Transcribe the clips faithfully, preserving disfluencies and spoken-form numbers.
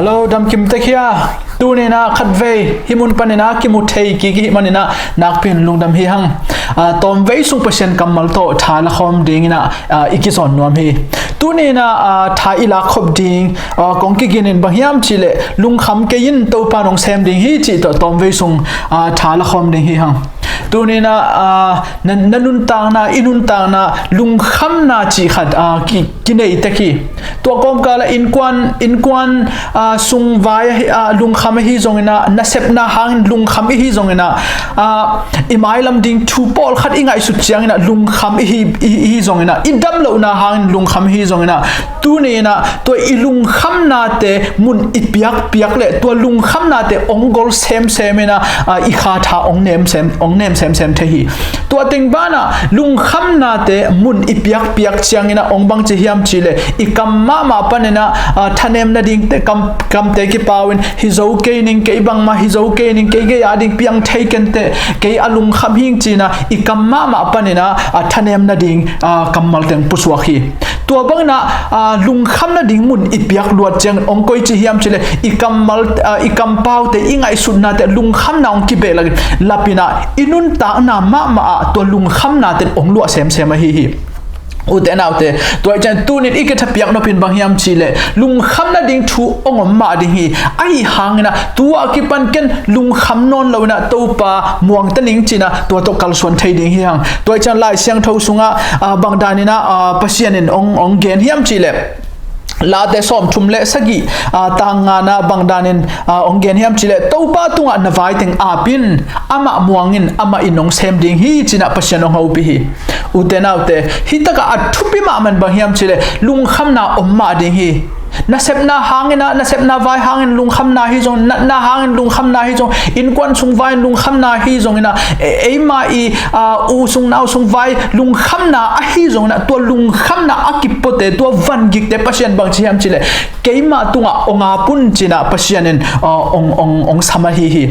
Hello, damkim tek hia? Tuni-in ah khatvei hih mun panin ah kimu thei kik i hih manin ah nakpi-in lungdam hi hang. Ah, tawmvei sung Pasian kammal tawh tha la khawm dingin ah, ah, i kizawn nuam hi. Tuni-in ah, ah, tha i lak khop ding, ah, kong kigin in bang hiam cih leh lungkham kei in, Topa in hong sem ding hi cih tawh tawmvei sung, ah, tha la khawm ding hi hang. Tuni-in ah, ah, na, na nuntakna, i nuntakna, lungkhamna cih khat, ah, ki, kinei tek hi. Tua kawmkal ah innkuan, innkuan, ah, sung vai ahi, ah, lungkham ahi zongin ah, nasepna hangin lungkham i hi zongin ah, ah, i mailam ding thu pawlkhat i ngaihsut ciangin ah lungkham i hi, i, i hi zongin ah, i damlohna hangin lungkham i hi zongin ah, tuni-in ah tua i lungkhamnate mun i piakpiak leh tua lungkhamnate hong gol semsem in ah, ah, i kha tha hong nem sem, hong nem semsem thei hi. Tua teng banah lungkhamnate mun i piakpiak ciangin ah hong bangci hiam cih leh i kam mahmah panin ah, ah, thanem nadingte, kam, kamte kipau in, hi zo kei ning, kei bangmah hi zo kei ning, kei gei a ding piang thei kenteh, kei a lungkham hing ci-in ah i kam mahmah panin ah, ah, thanem nading, ah, kammal teng pusuak hi. Tua bangin ah, ah, lungkham nading mun i piak luat ciangin hong koici hiam cih leh i kammal, ah, i kampaute, i ngaihsutnate lungkhamna hong kibehlap in, lap in ah i nuntakna mahmah ah tua lungkhamnate hong luah semsem ahi hi. Ute naute, tua ahih ciangin tuni-in i kithapiak nop in bang hiam cih leh lungkham nading thu hong om mah ding hi. Ahi hangin ah tua a kipan ken lungkham nawn lo-in ah Topa muang ta ning ci-in ah tua tawh kalsuan thei ding hi hang. Tua ahih ciangin Lai Siangtho sungah, ah, bang danin ah, ah, Pasian in hong, hong gen hiam cih leh Late sawmthum le sagih, ah, tang ngana bang danin, ah, hong gen hiam cih leh, Topa tungah na vai teng ap in, amah muang in, amah in hong sem ding hi, ci-in ah Pasian hong hopih hi. Ute naute, hih takah a thupi mahmah in bang hiam cih leh, lungkhamna om mah ding hi. Nasepna hangin ah, nasepna vai hangin lungkhamna hi zong, natna hangin lungkhamna hi zong, innkuan sung vai in lungkhamna hi zongin ah, e-, eima i, ah, u sung nau sung vai lungkhamna ahi zongin ah, tua lungkhamna a kipuate, tua vangikte Pasian bang ci hiam cih leh, keima tungah hong ap un ci-in ah Pasian in, ah, hong, hong, hong sam ahi hi.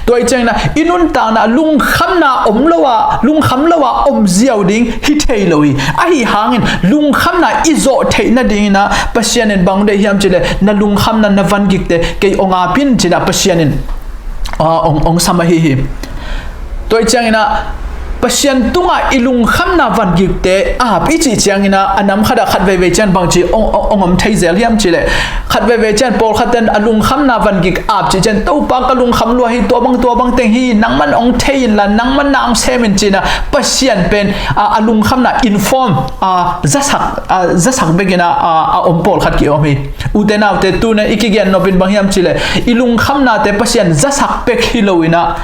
Tua ahih ciangin ah, i nuntakna lungkhamna om lo a, lungkham lo a om ziau ding hi thei lo hi. Ahi hangin lungkhamna i zawh theih nadingin ah Pasian in bang deih hiam cih leh, na lungkhamna, na vangikte kei hong ap in ci-in ah Pasian in, ah, hong, hong sam ahi hi. Tua ahih ciangin ah, Pasian tungah i lungkhamna vangikte ap i cih ciangin ah, a nam khatah khat veivei ciang bang ci hong, hong, hong om thei zel hiam cih leh, khat veivei ciang pawlkhat ten a lungkhamna vangik ap cih ciang, Topa ka lungkham lua hi, tua bang, tua bang teng hi, nangman hong thei inla, nangman na hong sem in ci-in ah, Pasian pen, a, a lungkhamna inform, a, zasak, a, zasak bekin ah, a, a om pawlkhat ki-om hi. Ute naute, tuni-in i kigen nop in bang hiam cih leh, i lungkhamnate Pasian zasak bek hi lo-in ah,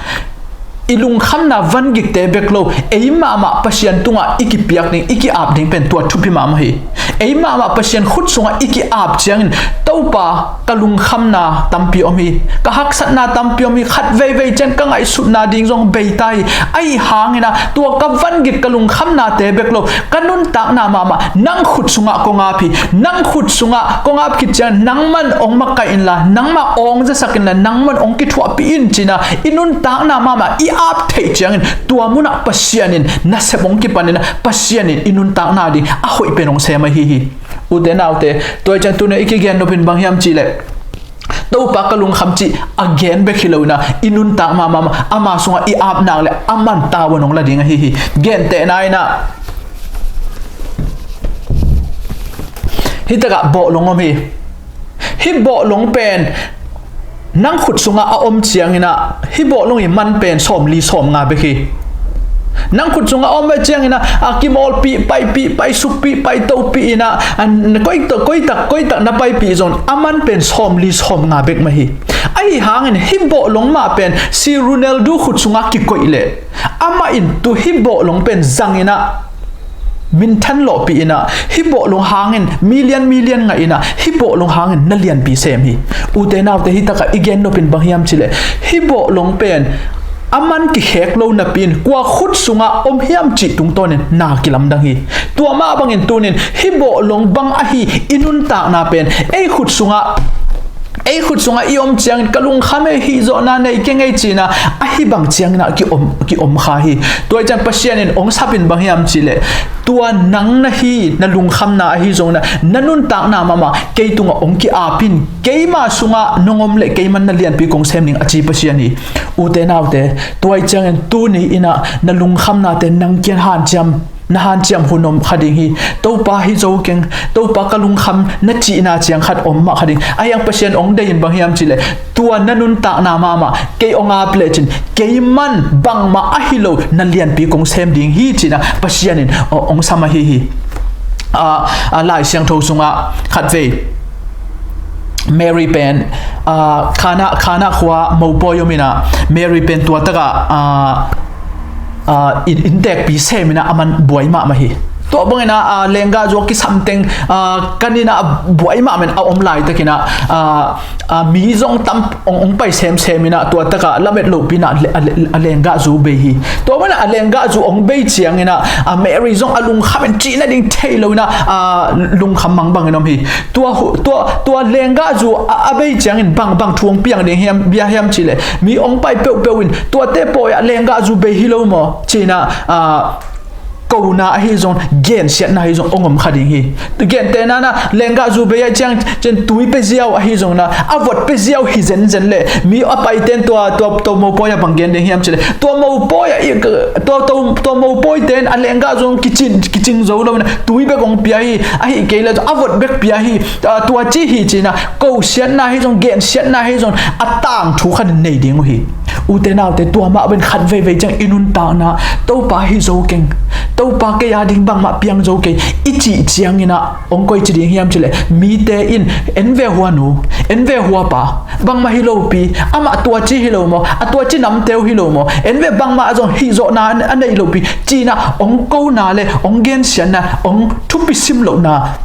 i lungkhamna vangikte bek lo, ei mahmah Pasian tungah i kipiak ding, i ki-ap ding pen tua thupi mahmah hi. Ei mahmah Pasian khut sungah i ki-ap ciangin, Topa, ka lungkhamna tampi om hi, ka haksatna tampi om hi, khat veivei ciang ka ngaihsutna ding zong bei ta hi. Ahi hangin ah, tua ka vangik, ka lungkhamnate bek lo, ka nuntakna mahmah nang khut sungah kong ap hi. Nang khut sungah kong ap khit ciang nangman hong makaih inla, nangmah hong zasak inla, nangman hong kithuahpih in ci-in ah, i nuntakna mahmah i ap theih ciangin, tua munah Pasian in nasep hong kipan in ah, Pasian in i nuntakna ding a hoih pen hong sem ahi hi. Ute naute, tua ahih ciang tuni-in i kigen nop in bang hiam cih leh, Topa ka lungkham cih a gen bek hi lo-in ah, i nuntak mahmah, ama sungah i ap nak leh, aman tavuan hong la ding ahi hi. Gentehna in ah, hih takah bawhlung om hi. Hih bawhlung pen nang khut sungah a om ciangin ah, hih bawhlung i man pen sawmli sawmnga bek hi. Nang khut sungah a om ciangin ah, a kimawlpih, paipih, paisukpih, paitopih in ah, a, koi tak, koi tak, koi tak na paipih zong, a man pen sawmli sawmnga bek mah hi. Ahi hangin hih bawhlung mah pen, si Ronaldo khut sungah kikoih leh, amah in tu hih bawhlung pen zang in ah, minthan lawhpih in ah, hih bawhlung hangin million million ngah in ah, hih bawhlung hangin na lianpi sem hi. Ute naute, hih takah i gen nop in bang hiam cih leh, hih bawhlung pen a man kikhek lo napi-in, kua khut sungah om hiam cih tungtawnin na kilamdang hi. Tua mah bangin tuni-in hih bawhlung bang ahi i nuntakna pen, ei khut sungah Ei khut sungah i om ciangin ka lungkham e, hih zawhna nei keng ei ci-in ah, ahi bang ciangin ah ki om, ki om kha hi. Tua hi ciang Pasian in hong sap in bang hiam cih leh, tua nang na hi, na lungkhamna ahi zongin ah, na nuntakna mahmah kei tungah hong ki-ap in, keima sungah nong om leh keiman na lianpi kong sem ding a ci Pasian hi. Ute naute, tua hi ciangin tuni in ah na lungkhamnate nang kiang hanciam, na hanciam hun om kha ding hi. Topa hi zo keng, Topa ka lungkham na cihna ciang khat om mah kha ding. Ahi hang Pasian hong deih in bang hiam cih leh, tua na nuntakna mahmah kei hong ap lecin, keiman bangmah ahi lo na lianpi kong sem ding hi ci-in ah Pasian in hong sam ahi hi. A, a, Lai Siangtho sungah khatvei Mary pen, a, Kana, Kana khua mopawi om in ah, Mary pen tua takah, a, a, inn, inntekpi sem in ah aman buai mahmah hi. Tua bangin ah, a, lenggahzu a kisam teng, a, kan in ah buai mahmah in a om laitakin ah, a, a, mi zong tam hong, hong pai semsem in ah, tua takah lamet lohpi in ah a le-, a le-, a lenggahzu bei hi. Tua bangin ah a lenggahzu hong bei ciangin ah, a, Mary zong a lungkham in cih nading thei lo in ah, a, lungkham mangbang in om hi. Tua hu-, tua, tua lenggahzu a, a bei ciangin bangbang thu hong piang ding hiam, bia hiam cih leh, mi hong pai peuhpeuh in, tuate pawi ah lenggahzu bei hi lo maw ci-in ah, a, kona ahi zong, gensiatna ahi zong hong om kha ding hi. Gente in ah, lenggahzu bei ahih ciang, cin tui pia ziau ahi zongin ah, a vot pia ziau hi zenzen leh, mi a paite in tua, tua, tua mopawi ah bang gen ding hiam cih leh, tua mopawi ah i, tua, tua, tua mopawite in a lenggahzu kicing, kicing zo lo in ah, tui bek hong pia hi, ahih kei leh a vot bek pia hi, a, tua ci hi ci-in ah, kosiatna ahi zong, gensiatna ahi zong, a tangthu khat in nei ding uh hi. Ute naute, tua mah bangin khat veivei ciang i nuntakna, Topa hi zo keng, Topa kei a ding bangmah piang zo kei, i cih ciangin ah, hong koici ding hiam cih leh, mite in, en ve hua nu, en ve hua pa, bangmah hi lopi, amah tua ci hi lo maw, a tua ci namteu hi lo maw, en ve bangmah a zong hih zawhna a, a nei lopi, ci-in ah hong kona leh, hong gensiatna, hong thupi sim lohna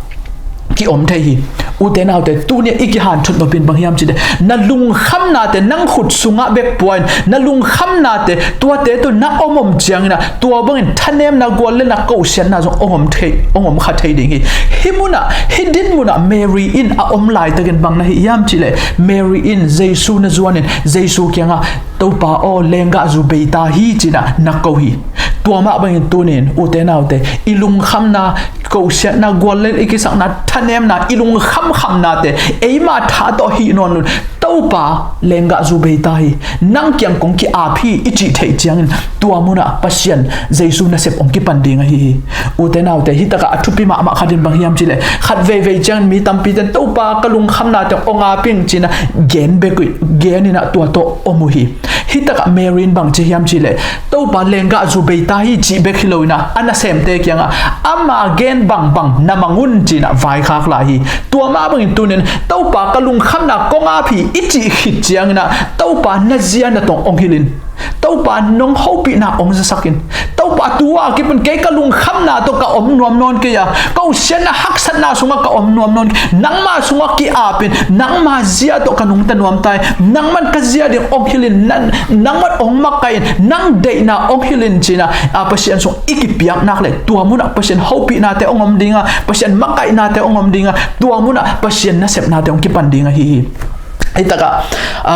ki om thei hi. Ute naute, tuni a i kihanthawn nop in bang hiam cih leh, na lungkhamnate nang khut sungah bek pua in, na lungkhamnate tuate tawh na om om ciangin ah, tua bangin thanemna, guallelhna, kosiatna zong hong om thei, hong om kha thei ding hi. Hih munah, hih din munah Mary in a om laitakin bang na hi hiam cih leh, Mary in Jesu na zuan in, Jesu kiangah, Topa aw, lenggahzu bei ta hi ci-in ah na ko hi. Tua mah bangin tuni in, ute naute, i lungkhamna, kosiatna, guallelh i kisakna, thanemna, i lungkhamkhamnate eima tha tawh hih nawn lo in, Topa, lenggahzu bei ta hi, nang kiang kong ki-ap hi, i cih theih ciangin, tua munah Pasian, Jesu nasep hong kipan ding ahi hi. Ute naute, hih takah a thupi mahmah khat in bang hiam cih leh, khat veivei ciangin mi tampite in, Topa, ka lungkhamnate hong ap ing ci-in ah gen bek uh, gen in ah tua tawh om uh hi. Hih takah Mary in bang ci hiam cih leh, Topa, lenggahzu bei ta hi, cih bek hi lo in ah, a nasemte kiangah, ama gen bangbang na mang un ci-in ah vaikhak lai hi. Tua mah bangin tuni in, Topa, ka lungkhamna kong ap hi, i cih khit ciangin ah, Topa, na zia na tong hong hilh in, Topa, nong hopihna hong zasak in, Topa, tu-a kipan kei ka lungkhamna tawh ka om nuam nawn kei a, ka kosiatna, haksatna sungah ka om nuam nawn kei, nangma sungah ki-ap in, nangma zia tawh ka nungta nuam ta hi, nangman ka zia ding hong hilh in, nang, nangman hong makaih in, nang deihna hong hilh in ci-in ah, a, Pasian sung i kipiak nak leh, tua munah Pasian hopihnate hong om ding a, Pasian makaihnate hong om ding a, tua munah Pasian nasepnate hong kipan ding ahi hi. Hih takah, a,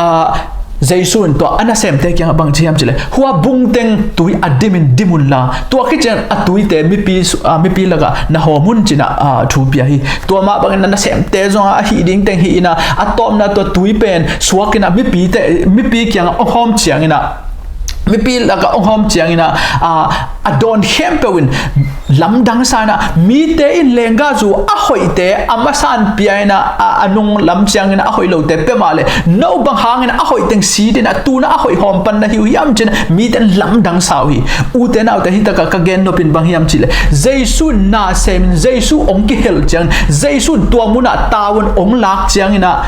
Jesu in tua a nasemte kiangah bang ci hiam cih leh, hua bung teng tui a dim in dim un la, tua khit ciang a tuite mipi su-, a, mipi lakah na hawm un ci-in ah, a, thu pia hi. Tua mah bangin na nasemte zong a hih ding teng hih in ah, a tawpna tua tui pen suak in ah, mipite, mipi kiangah hong hawm ciangin ah, mipi lakah hong hawm ciangin ah, a, a dawn khempeuh in lamdang sa in ah, mite in lenggahzu a hoihte a masa in pia in ah, a, a nung lam ciangin a hoih lote pia mah leh, no bang hangin a hoih teng sit in ah, tu-in ah a hoih hawm pan na hi uh hiam ci-in ah mite in lamdang sa uh hi. Ute naute, hih takah ka gen nop in bang hiam cih leh, Jesu in na sem in, Jesu hong kihel ciangin, Jesu in tua munah tau in hong lak ciangin ah,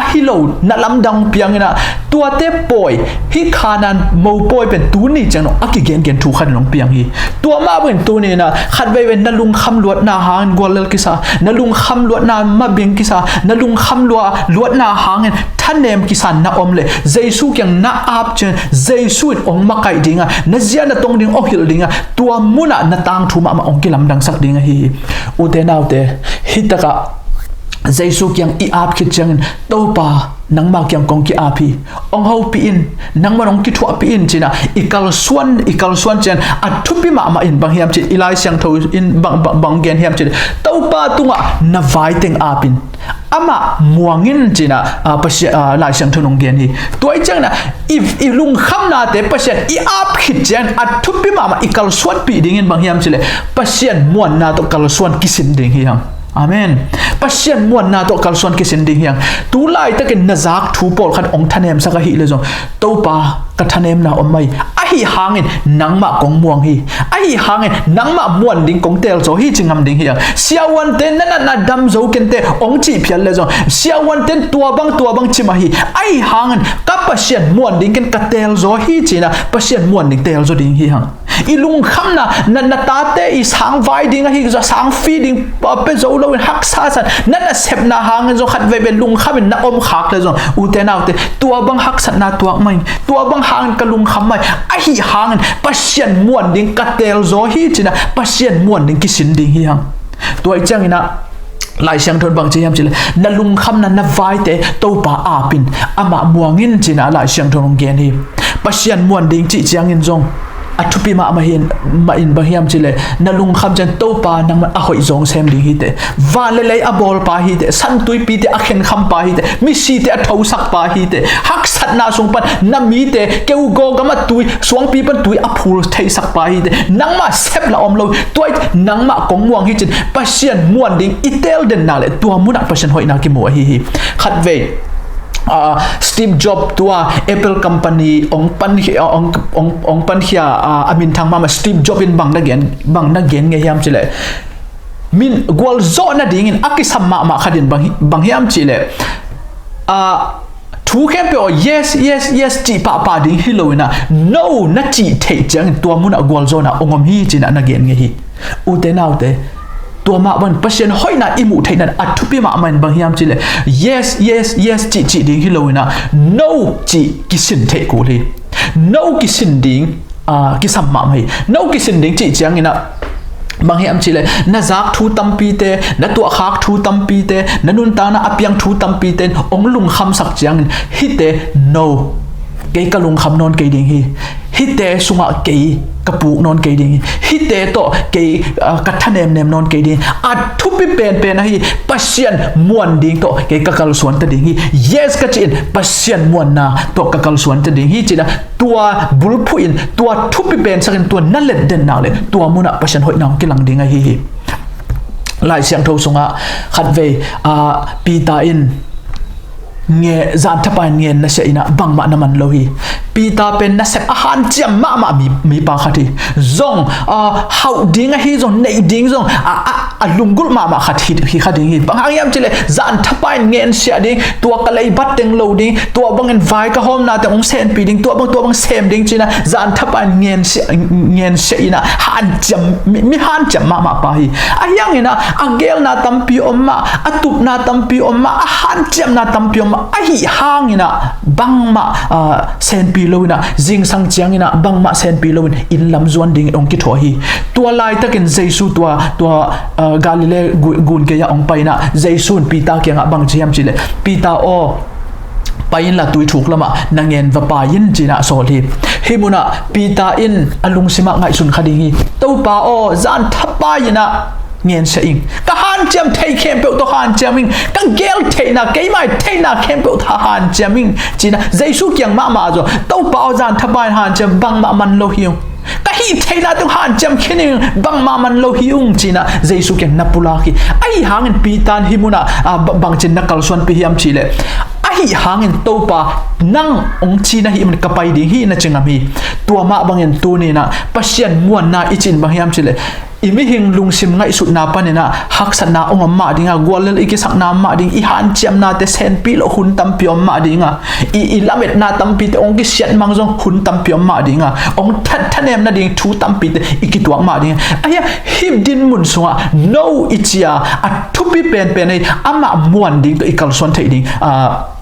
ahi lo, na lamdang piang in ah, tuate pawi, hih Kanaan mopawi pen tuni ciang dong a kigengen thu khat in hong piang hi. Tua mah bangin tuni in ah, khat veivei na lungkham luatna hangin guallel kisa, na lungkham luatna mabing kisa, na lungkham lua-, luatna hangin thanem kisa na om leh, Jesu kiang na ap ciang, Jesu in hong makaih ding a, na zia na tong ding hong hilh ding a, tua munah na tangthu mahmah hong kilamdangsak ding ahi hi. Ute naute, hih takah Jesu kiang i ap khit ciangin, "Topa, nangmah kiang kong ki-ap hi, hong hopih in, nangman hong kithuahpih in," ci-in ah i kalsuan, i kalsuan ciang a thupi mahmah in bang hiam cih leh, i Lai Siangtho in bang, bang, bang gen hiam cih leh, "Topa tungah na vai teng ap in, amah muang in," ci-in ah, ah, Pasian, ah, Lai Siangtho in hong gen hi. Tua ahih ciangin ah i, i lungkhamnate Pasian i ap khit ciangin a thupi mahmah i kalsuanpih dingin bang hiam cih leh, Pasian muanna tawh kalsuan kisin ding hi hang. Amen. Pasian muanna tawh kalsuan kisin ding hi hang. Tu laitakin na zak thu pawlkhat hong thanemsak ahih leh zong, "Topa, ka thanemna om mah hi. Ahi hangin nangmah kong muang hi. Ahi hangin nangmah muan ding kong teel zaw hi," ci ngam ding hi hang. Siavuante, "Na natna dam zo kei in teh," hong cih phial leh zong, siavuante in, "Tua bang, tua bang," ci mah hi. Ahi hangin ka Pasian muan ding kei in ka teel zaw hi, ci-in ah Pasian muan ding teel zaw ding hi hang. I lungkhamna, na, na tate i sang vai ding ahi zong, sang fee ding, ah, pia zo loin haksa sa, na nasepna hangin zong khat veivei lungkhamin na om khak leh zong, ute naute, "Tua bang haksatna tuak mah ing, tua bang hangin ka lungkham mah ing, ahi hangin Pasian muan ding ka teel zaw hi," ci-in ah Pasian muan ding kisin ding hi hang. Tua ahih ciangin ah Lai Siangtho in bang ci hiam cih leh, "Na lungkhamna, na vaite Topa ap in, amah muang in," ci-in ah Lai Siangtho in hong gen hi. Pasian muan ding cih ciangin zong a thupi mahmah hi, mah in bang hiam cih leh, na lungkham ciang, "Topa, nangman a hoih zaw hong sem ding hi teh, van le lei a bawlpa hi teh, santuipite a khenkhampa hi teh, misite a thosakpa hi teh, haksatna sung pan na mite, keu gaw gam ah tui, suangpi pan tui a phul theisakpa hi teh, nangmah sep la om lo, tua hi, nangmah kong muang hi," ci-in Pasian muan ding i teel den nak leh, tua munah Pasian hoihna kimu ahi hi. Khat vei, ah, Steve Jobs, tua Apple company hong pan, hong, hong, hong pankhia, ah, a minthang mahmah Steve Jobs in bang na gen, bang na gen ngei hiam cih leh, min gualzawh nadingin a kisam mahmah khat in bang hi, bang hiam cih leh, ah, thu khempeuh aw, "Yes, yes, yes," cih pahpah ding hi loin ah, "No," na cih theih ciangin tua munah gualzawhna hong om hi, ci-in ah na gen ngei hi. Ute naute, tua mah bangin Pasian hoihna i muh theihna a thupi mahmah in bang hiam cih leh, "Yes, yes, yes," cih, cih ding hi loin ah, "No," cih kisin theih kul hi. "No" kisin ding, ah, kisam mahmah hi. "No" kisin ding cih ciangin ah bang hiam cih leh, na zak thu tampite, na tuahkhak thu tampite, na nuntakna a piang thu tampite in hong lungkhamsak ciangin, "Hihte, no, kei ka lungkham nawn kei ding hi. Hihte sungah kei ka puk nawn kei ding hi. Hihte tawh kei, ah, ka thanemnem nawn kei ding hi. A thupi penpen ahi Pasian muan ding tawh kei ka kalsuan ta ding hi. Yes ka cih in Pasian muanna tawh ka kalsuan ta ding hi," ci-in ah tua bulphuh in, tua thupi pensak in, tua na let den nak leh, tua munah Pasian hoihna hong kilang ding ahi hi. Lai Siangtho sungah khat vei, ah, Peter in nge, zan thapai in ngen nasia in ah bangmah na man lo hi. Peter pen nasep a hanciam mahmah mi, mipa khat hi. Zong, ah, hauh ding ahi zong, neih ding zong, ah, ah, a lunggulh mahmah khat hi, hi kha ding hi. Bang hang hiam cih leh, zan thapai in ngensiah ding, tua ka leibat teng lo ding, tua bangin vai ka hawmna teng hong senpih ding, tua bang, tua bang sem ding ci-in ah, zan thapai in ngensiah, ngensiah in ah, hanciam, mi, mi hanciam mahmah pa hi. Ahi hangin ah, a geelna tampi om mah, a tupna tampi om mah, a hanciamna tampi om mah, ahi hangin ah, bangmah, ah, senpih loin ah, zingsang ciangin ah, bangmah senpih loin, inn lam zuan dingin hong kithuah hi. Tua laitakin Jesu tua, tua, ah, Galilee gu-, gun gei-ah hong pai in ah, Jesu in Peter kiangah bang ci hiam cih leh, "Peter aw, pai inla tui thuk lamah na ngen va pai in," ci-in ah sawl hi. Hih munah Peter in a lungsimah ngaihsun kha ding hi. "Topa aw, zan thapai in ah ngensia ing. Ka hanciam thei khempeuh tawh hanciam ing. Ka geel theihna, keimah i theihna khempeuh tawh hanciam ing," ci-in ah Jesu kiang mahmah zong, "Topa aw, zan thapai in hanciam, bangmah man lo hi ung. Ka hih theihna tawh hanciam khin ing, bangmah man lo hi ung," ci-in ah Jesu kiang na pulak hi. Ahi hangin Peter in hih munah, ah, ba-, bangci-in na kalsuanpih hiam cih leh, "Ahi hangin Topa, nang hong cih na hih manin ka pai ding hi," na ci ngam hi. Tua mah bangin tuni in ah Pasian muanna i cih in bang hiam cih leh, i mihing lungsim ngaihsutna panin ah haksatna hong om mah ding a, guallel i kisakna om mah ding, i hanciamnate senpih loh hun tampi om mah ding a, i, i lametna tampite hong kisiatmang zong hun tampi om mah ding a, hong tha-, thanem nading thu tampite i kituak mah ding a. Ahi a, hih dinmun sungah no i ci-a, a thupi penpen ahi, amah muan ding tawh i kalsuan theih ding, ah,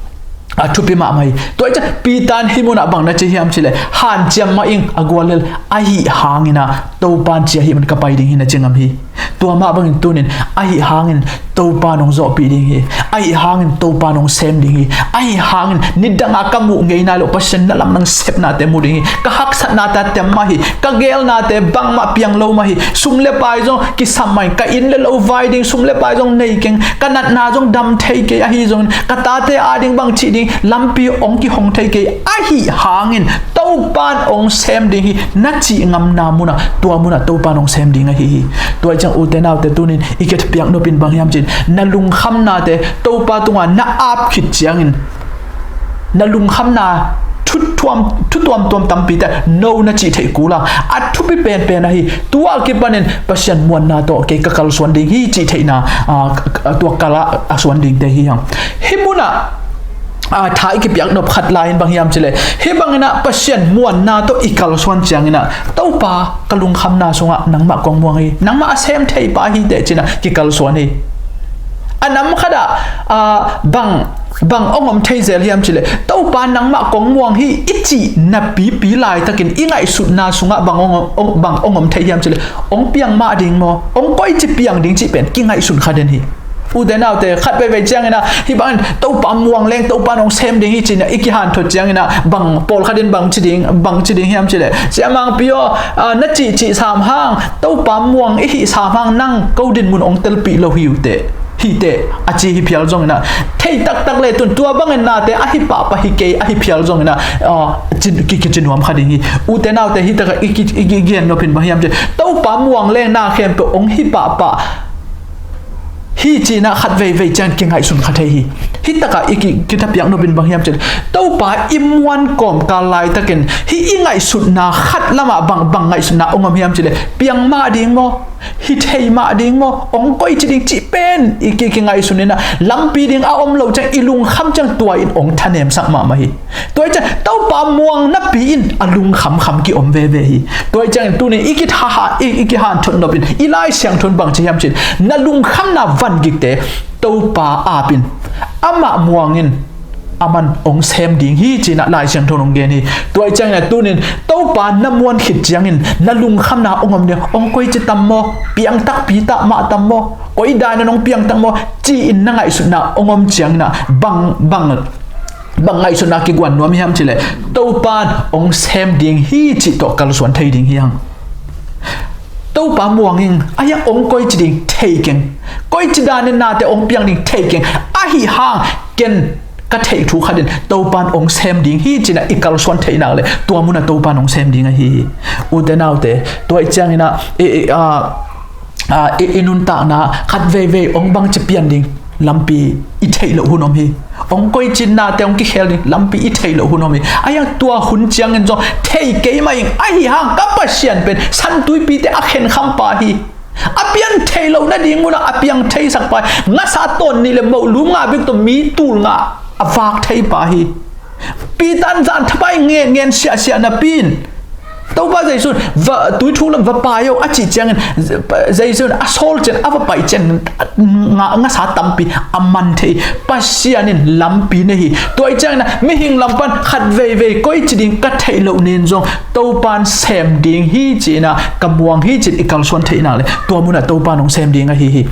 a thupi mahmah hi. Tua hi ciang Peter in hih munah bang na ci hiam cih leh, "Hanciam mah ing, a guallel, ahi hangin ah Topa in ci ahih manin ka pai ding hi," na ci ngam hi. Tua mah bangin tunin, ahi hangin Topa nong zawhpih ding hi. Ahi hangin Topa nong sem ding hi. Ahi hangin nidanga ka muh ngei nai lo Pasian na lam nang sepnate mu ding hi. Ka haksatnate a tem mah hi. Ka gelnate bangmah piang lo mah hi. Sum le pai zong kisam mah hi. Ka inn le lo vai ding sum le pai zong nei keng. Ka natna zong dam thei kei ahi zongin ka tate ading bang cih ding lampi ong kihong thei kei. Ahi hangin Topan ong sem ding hi. Na cih ngamna munah, tua munah Topan ong sem ding ahi hi. Tua hi ciang ute naute tunin i kei thapiak nopin bang hiam cin, na lungkhamnate Topa tungah na ap khit ciangin na lungkhamna thu tuam, thu tuamtuam tampite no na cih theih kul a, a thupi penpen ahi. Tua kipanin Pasian muanna tawh kei ka kalsuan ding hi cih theihna, a, a, tua kal a, a suan dingte hi hang. Hih munah, a, tha i kipiak nop khat lai in bang hiam cileh, hih banginah Pasian muanna tawh i kalsuan cianginah, Topa, ka lungkhamna sungah nangmah kong muang hi, nangmah a sem thei pa hi teh cinah kikalsuan hi. A nam khatah, a, bang, bang ong om thei zel hiam cileh, Topa, nangmah kong muang hi i cih napipi laitakin i ngaihsutna sungah bang ong, ong, bang ong om thei hiam cileh, ong piang mah ding maw, ong koici piang ding cih pen kingaihsun kha den hi. Ute naute, khat veivei cianginah hih bangin Topa muang leng Topa nong sem ding hi cinah i kihanthot cianginah bang pawlkhatin bang ci ding, bang ci ding hiam cileh, Sia Mangpi aw, a, na cihcih sam hang, Topa muang i hih sam hang nang ko dinmun ong telpih lo hi uh teh, hi teh, a ci hi phial zonginah, thei taktak le tun tua bangin nate ahi pahpah hi kei ahi phial zonginah, a, ci, ki, kici nuam kha ding hi. Ute naute, hih takah i ki, i ki, i gen nopin bang hiam cileh, Topa muang leng na khempeuh ong hi pahpah hi cinah khat veivei ciang kingaihsun kha thei hi. Hih takah i ki, kithapiak nopin bang hiam cileh, Topa i muan kawmkal laitakin hih i ngaihsutna khat lamah bang, bang ngaihsutna ong om hiam cileh, piang mah ding maw, hi thei mah ding maw, ong koici ding cih pen i ki, kingaihsun inah lampi ding a om lo ciang i lungkham ciang tua in ong thanemsak mahmah hi. Tua hi ciang Topa muang napi in a lungkhamkham kiom veve hi. Tua hi ciangin tunin i kitha, i, i kihanthot nopin i Lai Siangtho in bang ci hiam cin, na lungkhamna vangikte Topa apin, amah muangin aman ong sem ding hi cinah Lai Siangtho in ong gen hi. Tua hi ciangin a tunin Topa na muan khit ciangin na lungkhamna ong om ding, ong koici tam maw, piang takpi ta mah tam maw, koi danin ong piang tam maw, ci-in na ngaihsutna ong om cianginah bang, bang, bang ngaihsutna kiguan nuam hiam cileh, Topan ong sem ding hi cih tawh kalsuan thei ding hi hang. Topa muang ing, a hiang ong koici ding thei keng, koici danin nate ong piang ding thei keng, ahi hang ken ka theih thu khatin Topan ong sem ding hi cinah i kalsuan theihnak le tua munah Topan ong sem ding ahi hi. Ute naute, tua i cianginah i, i, a, a, i, i nuntakna khat veivei ong bangci pian ding lampi i theih loh hun om hi. Ong koici nate ong kikhel ding lampi i theih loh hun om hi. A hiang tua hun ciangin zong thei kei mah ing, ahi hang ka Pasian pen santuipite a khenkhampa hi. A pian theih loh nading munah a piang theisak pa hi. Ngasa tawn nih le moh lum nga bek tawh mi tul nga a vak thei pa hi. Peter in zan thapai ngen, ngen siahsiah napi in Topa Jesu in va, tuithuk lam va pai o a cih ciangin Jesu in a sawl ciang a va pai ciangin nga, ngasa tampi a man thei. Pasian in lampi nei hi. Tua hi ciangin mihing lam pan khat veivei koici ding ka theih loh nen zong Topan sem ding hi cinah ka muang hi cin i kalsuan theihnak le tua munah Topan ong sem ding ahi hi.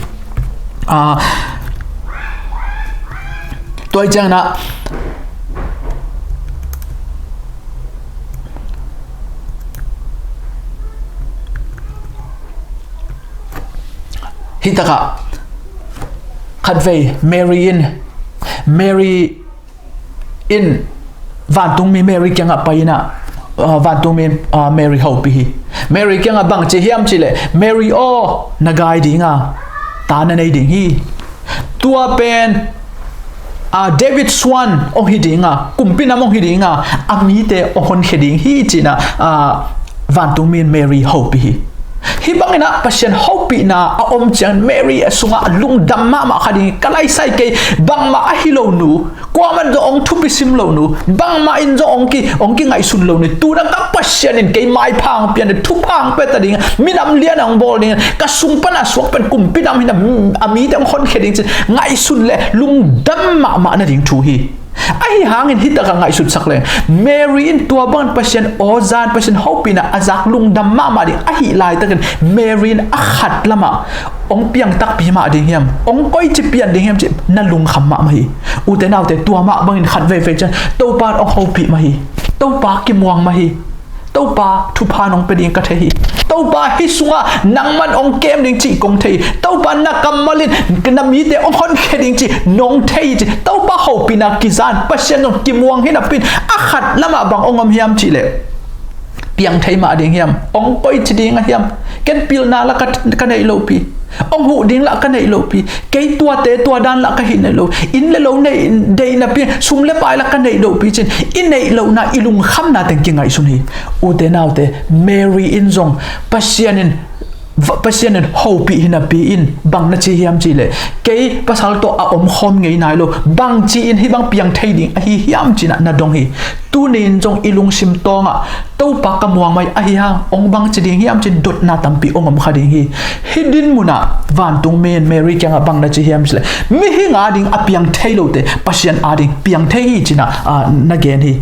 A, tua hi ciangin ah hih takah khatvei Mary in, Mary in vantungmi Mary kiangah pai inah, ah, vantungmi, ah, Mary hopih hi. Mary kiangah bang ci hiam cihleh, Mary aw, na gai dinga ta na nei ding hi. Tua pen, ah, David suan hong hi dinga, kumpi nam hong hi dinga, a mite hong honkhia ding hi cinah, ah, vantungmi in Mary hopih hi. Hih banginah Pasian hopihna a om ciang Mary a sungah lungdam mahmah kha ding hi. Ka laisai kei, bangmah a hi lo nu, kuaman zong hong thupi sim lo nu, bangmah in zong hong ki, hong kingaihsun lo nu, tuna ka Pasian in kei maipha hong pian ding, thupha hong pia ta ding, minam lian hong bawl ding, ka sung pana suak pen kumpi nam hi na, a mite hong honkhia ding cin ngaihsun le lungdam mahmah nading thu hi. Ahi hangin hih takah ngaihsutsak leng, Mary in tua bangin Pasian aw zan, Pasian hopihna a zak lungdam mahmah ding ahih laitakin Mary in a khat lamah hong piang takpi mah ding hiam, hong koici pian ding hiam cih na lungkham mahmah hi. Ute naute, tua mah bangin khat veivei ciang Topa in hong hopih mah hi. Topa kimuang mah hi. Topa thupha nong pia ding ka thei hi. Topa hih sungah nangman hong kem ding cih kong thei hi. Topa na kammal in na mite hong honkhia ding cih nong thei hi ci. Topa hopihna kizan Pasian zong kimuang hi napi in a khat lamah bang hong om hiam cih leh, piang thei mah ding hiam, hong koici ding a hiam, ken pilna lah ka, ka neih lopi, hong huh ding lah ka neih lopi, kei tuate tua dan lah ka hih neih lo, inn le lo neih deih napi, sum le pai lah ka neih lopi cin i neih lohna, i lungkhamna teng kingaihsun hi. Ute naute, Mary in zong Pasian in, Pasian in hopih hi napi in bang na ci hiam cih leh, kei pasal tawh a omkhawm ngei nai lo, bangci in hih bang piang thei ding ahi hiam ci-in ah na dong hi. Tuni in zong i lungsim tawngah Topa ka muang mah hi, ahi hang hong bangci ding hiam cin dotna tampi hong om kha ding hi. Hih din munah vantung mi in Mary kiangah bang na ci hiam cih leh, mihing ading a piang thei lote Pasian ading piang thei hi ci-in ah, ah, na gen hi.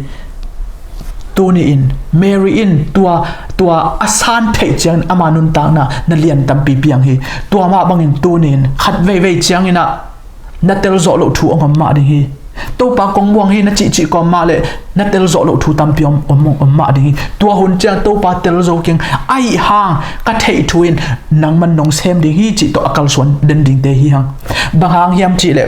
Tuni in Mary in tua, tua a san theih ciangin ama nuntakna na lian tampi piang hi. Tua mah bangin tuni in khat veivei ciangin ah na tel zawh loh thu hong om mah ding hi. Topa kong muang hi na cihcih kawm mah leh na tel zawh loh thu tampi om, om, om mah ding hi. Tua hun ciang Topa tel zo keng, ahi hang ka theih thu in nangman nong sem ding hi cih tawh a kalsuan den dingte hi hang. Bang hang hiam cih leh,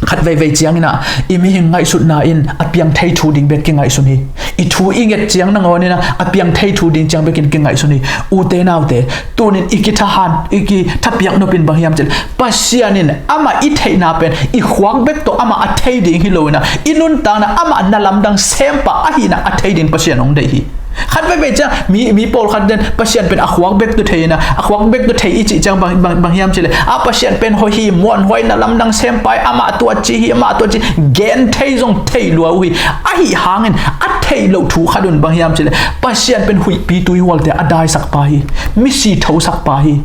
khat veivei ciangin ah i mihing ngaihsutna in a piang thei thu ding bek kingaihsun hi. I thu i nget ciang nangawn in ah a piang thei thu ding ciang bekin kingaihsun hi. Ute naute, tuni in i kithahan, i kithapiak nop in bang hiam cih leh, Pasian in amah i theihna pen i khuak bek tawh amah a thei ding hi lo in ah, i nuntakna amah na lamdang sempa ahihna a thei ding Pasian hong deih hi. Khat veivei ciang mi, mi pawlkhat ten Pasian pen a khuak bek tawh thei in ah, a khuak bek tawh thei i cih ciang bang, bang, bang hiam cih leh, a Pasian pen hoih hi, muanhuai, na lamdang sempa hi, amah tua ci hi, amah tua ci, gen thei zong thei lua uh hi. Ahi hangin a theih loh thu khat un bang hiam cih leh, Pasian pen huihpi tuihualte a daisakpa hi, misi thosakpa hi,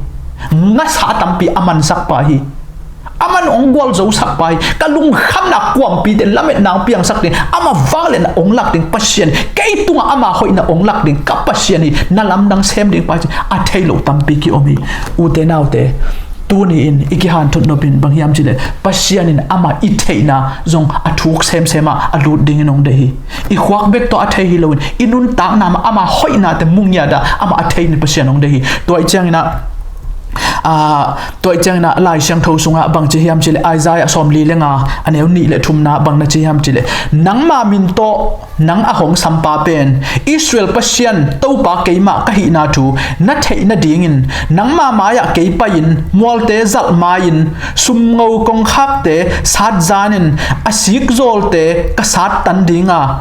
ngasa tampi a mansakpa hi. Aman hong gualzosak pa hi. Ka lungkhamna kuampite, lametna hong piangsak ding, ama vangliatna hong lak ding Pasian, kei tungah ama hoihna hong lak ding ka Pasian hi, na lamdang sem ding pa hi ci a thei lo tampi ki-om hi. Ute naute, tuni in i kihanthot nop in bang hiam cih leh, Pasian in ama i theihna zong a thuk semsem ah a lut dingin hong deih hi. I khuak bek tawh a thei hi loin i nuntakna mah ama hoihnate mu ngiat ah ama a thei ding Pasian hong deih hi. Tua i ciangin ah, Aa, tua i ciangin ah Lai Siangtho sungah bang ci hiam cih leh, Isaiah sawmli le nga, a neu nih le thumna bang na ci hiam cih leh, nangma min tawh nang a hong sampa pen Israel Pasian Topa keimah ka hihna thu na theih nadingin nangma mai-ah kei pai-in mualte zalh mai-in sumngo kongkhakte sat zanin a sikzawlte ka sattan ding a,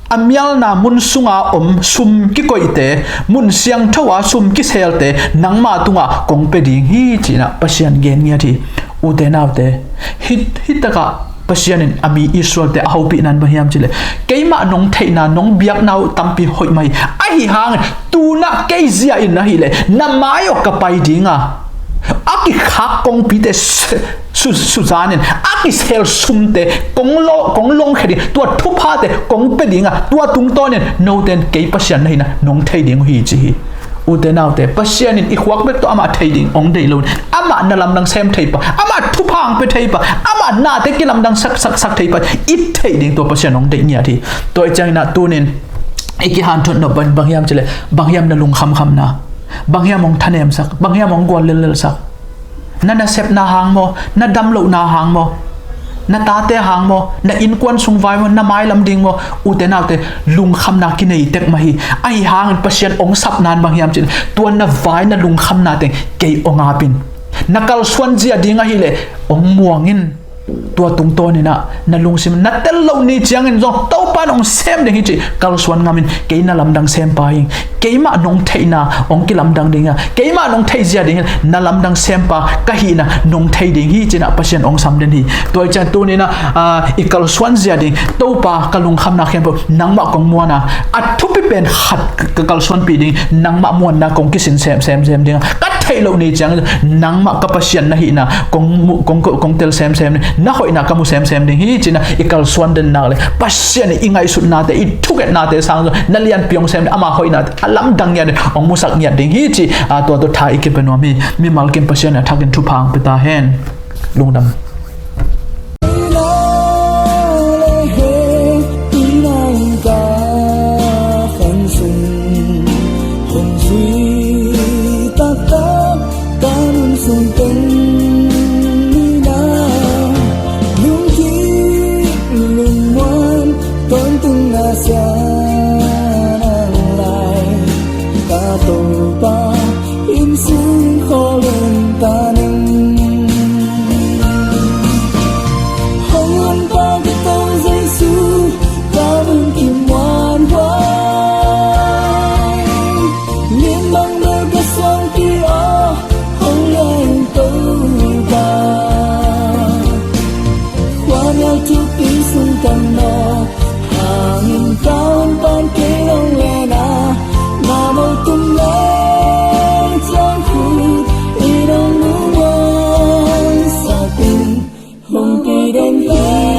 a mialna mun sunga om sum kikoihte, mun siangtho-a sum kiselte nangma tungah kong pia ding hi, ci-in ah Pasian gen ngiat hi. Ute naute, hih, hih takah Pasian in a mi Israelte a hopihna in bang hiam cih leh, keimah nong theihna, nong biakna uh tampi hoih mah hi. Ahi hangin tu-in ah kei zia in ahih leh na mai-awh ka pai ding a, a kikhak kongpite su, su, suzanin a kisel sumte kong lo, kong longkhia ding, tua thuphate kong pia ding a, tua tungtawnin note in kei Pasian na hihna nong thei ding uh hi, ci hi. Ute naute, Pasian in i khuak bek tawh amah thei ding hong deih loin, amah na lamdang sem thei pa, amah thupha hong pia thei pa, amah nate kilamdang sak, sak, sak thei pa i theih ding tua Pasian hong deih ngiat hi. Tua i ciangin ah tuni in i kihanthot nop bang, bang hiam cih leh, bang hiam na lungkhamkhamna, bang hiam hong thanemsak, bang hiam hong gual lellelsak? Na nasepna hang maw, na damlohna hang maw, na tate hang maw, na innkuan sung vai maw, na mailam ding maw? Ute naute, lungkhamna kinei tek mah hi. Ahi hangin Pasian hong sapna in bang hiam cih leh, tua na vai na lungkhamna teng kei hong ap in. Na kalsuan zia ding ahih leh hong muang in. Tua tungtawnin ah na lungsim na tel loh ni ciangin zong Topa in hong sem ding hi cih kalsuan ngamin, kei na lamdang sem pa hi ing, keimah nong theihna hong kilamdang ding a, keimah nong theih zia dingin na lamdang sem pa ka hihna nong thei ding hi, ci-in ah Pasian hong sam den hi. Tua i ciang tuni in ah, aa, i kalsuan zia ding, Topa ka lungkhamna khempeuh nangmah kong muan a, a thupi pen khat ka kalsuanpih ding, nangmah muanna kong kisin sem, sem, sem ding a, ka theih loh ni ciang, nangmah ka Pasian na hihna kong mu, kong, kong, kong tel semsem ni, na hoihna ka mu semsem ding hi, ci-in ah i kalsuan den nak leh Pasian in i ngaihsutnate, i thungetnate sang zong na lianpi hong sem ding, ama hoihnate a lamdang ngiat in hong musak ngiat ding hi, ci, a, tua tawh tha i kipia nuam hi. Mimal kim Pasian in a thakin thupha hong pia ta hen. Lungdam. Ka Topa, in sung khawl in ta ning. Hong Honpa ka Topa Jesu, ka lungkim muanhuai. Lim bang bel ka suang kei aw, hong lai in Topa. Khuamial thupi sung tang nawn, hangin ka Honpa kei hong len a, na mo tung leh ciang khut in hong lungmuang sak in, hong pi den hi.